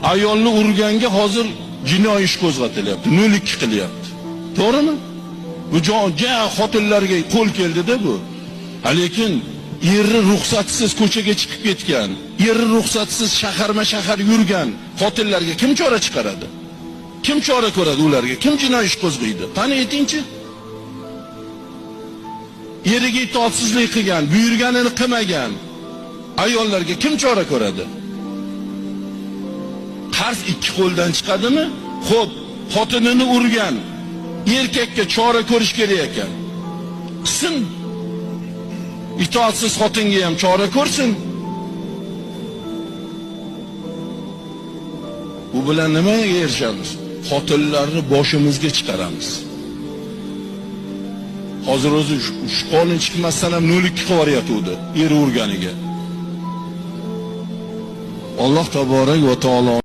Ayolni urganga hozir jinoiy ish qo'zg'atilyapti, 0,2 qilyapti. To'g'rimi? Bu ja xotinlarga qo'l keldi-da bu. Lekin eri ruxsatsiz ko'chaga chiqib ketgan, eri ruxsatsiz shaharma-shahar yurgan xotinlarga kim chora chiqaradi? Kim chora ko'radi ularga? Kim jinoiy ish qo'zg'aydi? Qani aytingchi? Eriga itoatsizlik qilgan, buyurganini qilmagan ayollarga kim chora ko'radi? Qarz ikki qo'ldan chiqadimi? Xo'p, xotinini urgan erkakka chora ko'rish kerak ekan. Qilsin. Itoatsiz xotinga ham chora ko'rsin. Bu bilan nimaga erishamiz? Xotinlarni boshimizga chiqaramiz. Hozir o'zi shu qonun chiqmasdan ham 0,2 qilib yuboryotgandi eri urganiga. Alloh taborak va taolo